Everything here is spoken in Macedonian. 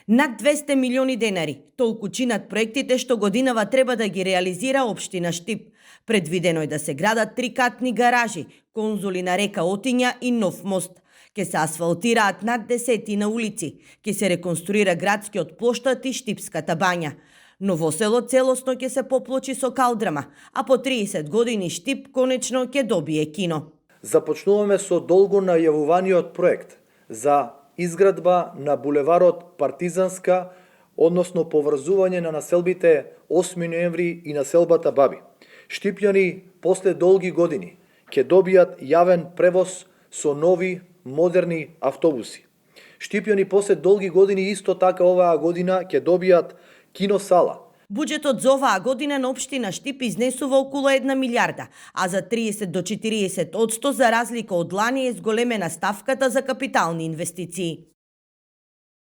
Над 200 милиони денари, толку чинат проектите што годинава треба да ги реализира општина Штип. Предвидено е да се градат трикатни гаражи, конзули на река Отиња и нов мост. Ке се асфалтираат над 10 улици, ке се реконструира градскиот плоштад и Штипската бања. Новосело целосно ќе се поплочи со калдрама, а по 30 години Штип конечно ќе добие кино. Започнуваме со долго најавуваниот проект за изградба на булеварот Партизанска, односно поврзување на населбите 8 ноември и населбата Баби. Штипјани после долги години ќе добијат јавен превоз со нови модерни автобуси. Штипјани после долги години исто така оваа година ќе добијат киносала. Буџетот за оваа година на општина Штип изнесува околу 1 милијарда, а за 30 до 40% за разлика од лани е зголемена ставката за капитални инвестиции.